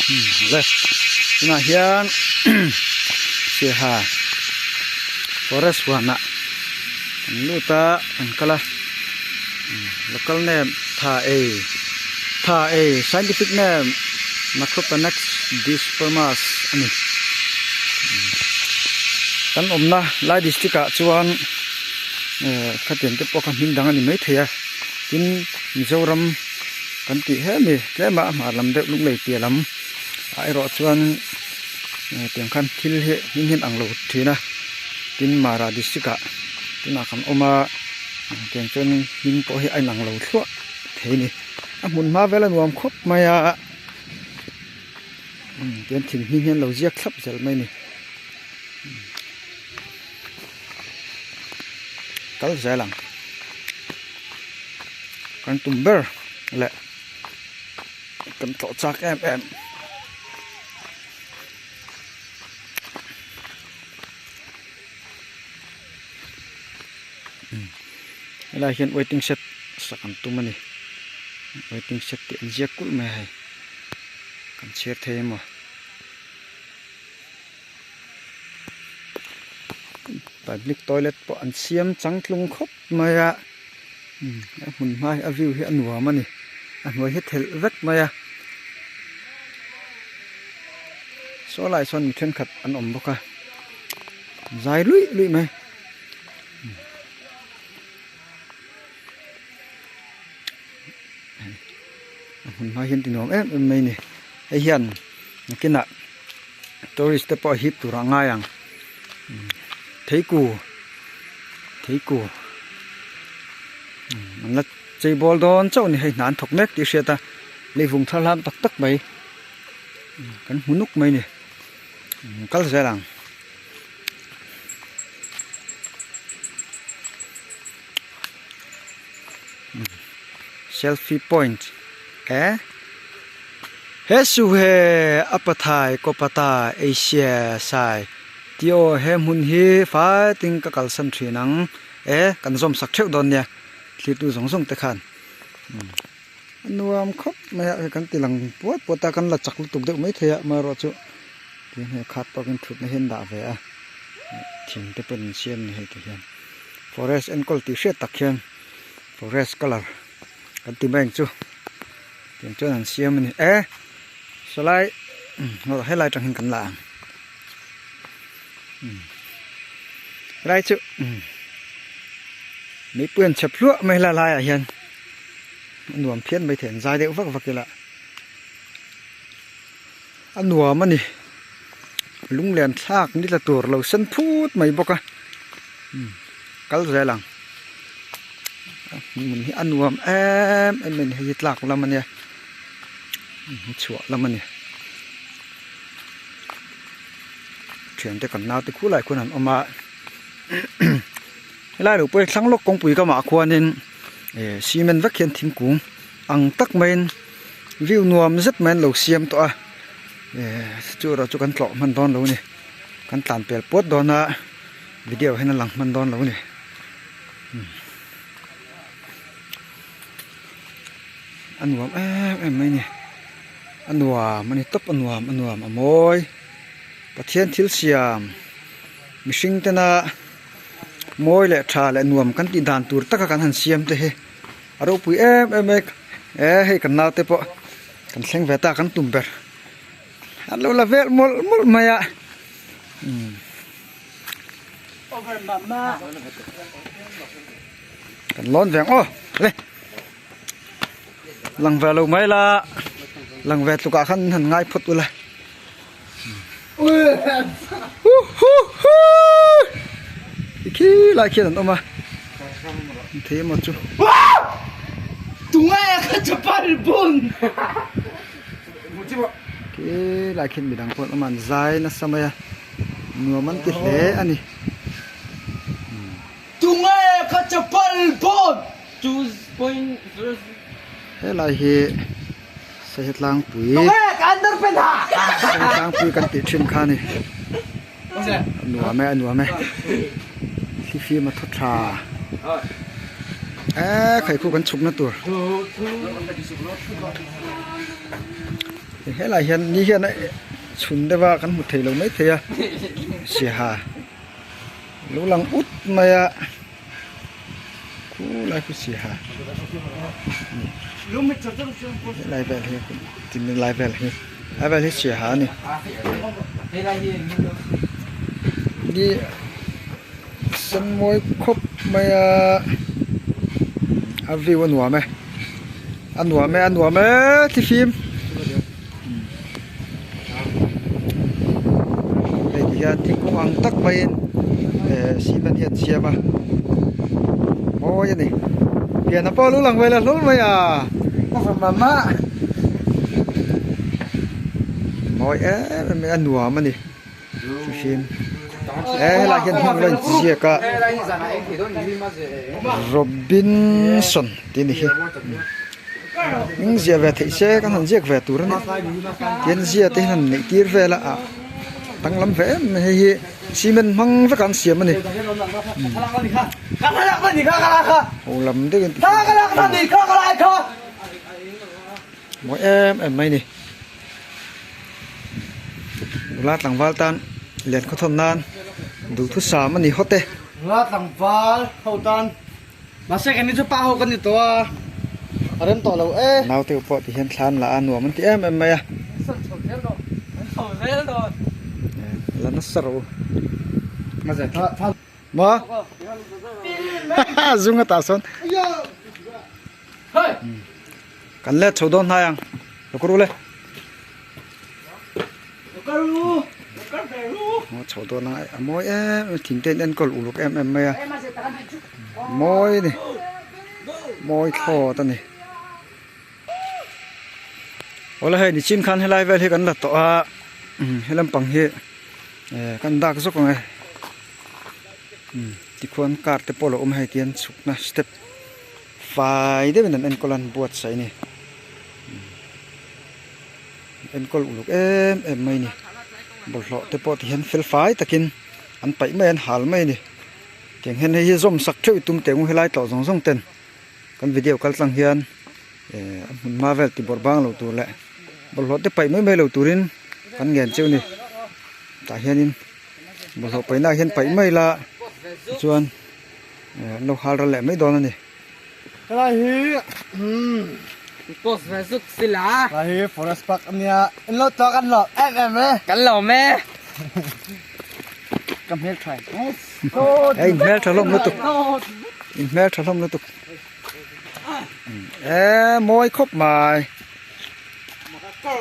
Le tunah hian Sirha forest huanah an lut a an kal a local name tha ei tha ei scientific name Macropanax dispermus a ni kan awmna lai district ah chuan khatiang te pawh kha hming dang a ni maithei a tin Mizoram. Kan tih he mi tlem a a hmar lam deuh lunglei piah lam ah erawh chuan tiang khan thil hi hming hian ang lo thin a tin Mara district ah tunah kan awm a tiang chuan hming pawh hi a inang lo thluah thei a ni a hmun hma vel a nuam khawp mai a tian thing hming hian lo ziak thlap zel mai a ni kal zel ang. Kan tum ber leh kan tlawh chak em em. Helai hian waiting shed sak an tum a ni waiting shed tih an ziak kulh mai a hei kan chhiar thei emaw. Public toilet pawh an siam changtlung khawp mai a a hmun hma hi a view hi a nuam a ni a hnuai hi thelh vek mai a saw lai sawn mi thenkhat an awm bawk a zai luih luih mai a hmun hma hian ti nuam em em mai a ni hei hian nakinah tourist te pawh a hip tur a ngai ang theiku theiku an la chei bawl dawn chauh a ni hei hna an thawk mek tih a hriat a leivung thar hlam tak tak mai kan hmu nuk mai a ni kal zel ang. Selfie point e he su he a pathai kaw pata asia sai tih aw he hmun hi fai tin ka kalsan thin ang e kan zawm sak theuh dawn nia thlir tu zawng zawng te khan a nuam khawp mai a hei kan ti lang puat puat a kan la chak lutuk deuh maithei a amaherawhchu tin hei khat tawkin thutna hi an dah ve a thing te pawh an siam a ni hei ti hian. Forest enkawl tih hriat tak hian forest colour kan ti mai ang chu tiang chuan an siam a ni e sawlai aw helai atang hian kan la ang helai chu meipui an chhep hluah mai helai laiah hian a nuam phian maithei an zai deuh vak vak ila a nuam a ni lunglen thlak ni tla tur lo sen phut mai bawk a kal zel ang hmun hi a nuam em em a ni hei hi tlak lam a nia chhuah lam a ni thiante kan naute khulai khuan an awm a helai lo pawh hi thlang lawk kawngpui kamah khuanin eh cement vek hian thingkung ang tak maiin view nuam zet mai an lo siam tawh a eh chu erawh chu kan tlawh hman dawn lo a ni kan tlan pel puat dawn a video hian a lang hman dawn lo a ni a nuam em em mai a ni a nuam a ni tawp a nuam a nuam a mawi Pathian thil siam mihring tena mawi leh tha leh nuam kan tih dan tur taka kan han siam te hi. A ropui em em e e hei kan naute pawh kan thleng ve ta kan tum ber an lo la vel mawlh mawlh mai a kan lawn ve ang aw le lang ve lo mai la lang ve tlukah khan han ngai phawt ula hu hu hu khi lai khian an awm a thei emaw chu Tunge kha chapal bun khi lai khian midang pawh an awm a an zai nasa mai a nuam an ti hle a ni. Tunge kha chapal bun 2.0 Helai hi Sahe tlangpui Sahe tlangpui kan tih thin kha a ni a nuam e a nuam e thlifim a thaw tha eee khaikhu kan chhukna tur. Helai hian ni hian a chhun deuh a kan hmu thei lo mai thei a siaha lo lang ut mai a khulai khu siaha helai vel hi tin lai vel hi lai vel hi siaha a ni ni sen mawi khawp mai a a view a nuam e. A nuam e a nuam e thifim hei ti hian thingkung ang tak maiin eh cement hi an siam a mawi a ni pian a pawh lu lang ve la hlawl mai a mawi em em mai a nuam a ni. Thifim he helai hian hming lo inziak a Robinson tih a ni hi hming ziah ve theih se kan han ziak ve tur a ni tin zia te hian han neih tir vel a ah danglam ve em mai hei hi cement hmang vek a an siam a ni ho lam deuh in mawi em em mai a ni. Nula tlangval tan lian khaw thawn nan duhthusam a ni hawt e. Nula tlangval ho tan mahse keini chu pa ho kan ni tawh a, a rem tawh lo e. Naute pawh ti hian thlan la a nuam an ti em em mai a. La nasa rawh u. Maw? Zung atah sawn. Kan let chho dawn hnai ang lo kar u le maw chho dawn ang a mawi em em thing te in enkawl uluk em em mai a mawi a ni mawi thlawt a ni awle hei nichin khan helai vel hi kan la tawh a he lampang hi eh kan dak zawk ang e tikhuan car te pawh a lo awm a hei tihian chhukna step. Fai deuhin an enkawl a an buatsaih a ni enkawl uluk em em mai a ni bawlhhlawh te pawh tihian fel fai takin an paih mai a an hal mai a ni tiang hian hei hi zawm sak theuh i tum teh ang helai tlawh zawng zawng ten kan video kal tlang hian eh a hmun hma vel ti bawrh bang lo tur leh bawlhhlawh te paih mai mai lo turin kan ngen cheu a ni tah hianin bawlhhlawh paihna ah hian paih mai ila tichuan. An lo hal ral leh mai dawn a ni. Helai hi umm Post ve zuk sila. Helai hi forest park a nia. In lo tlawk an lawm em em e. Kan lawm e. Ka hmel tha em. Hei in hmel tha hlawm lutuk. In hmel tha hlawm lutuk. E mawi khawp mai.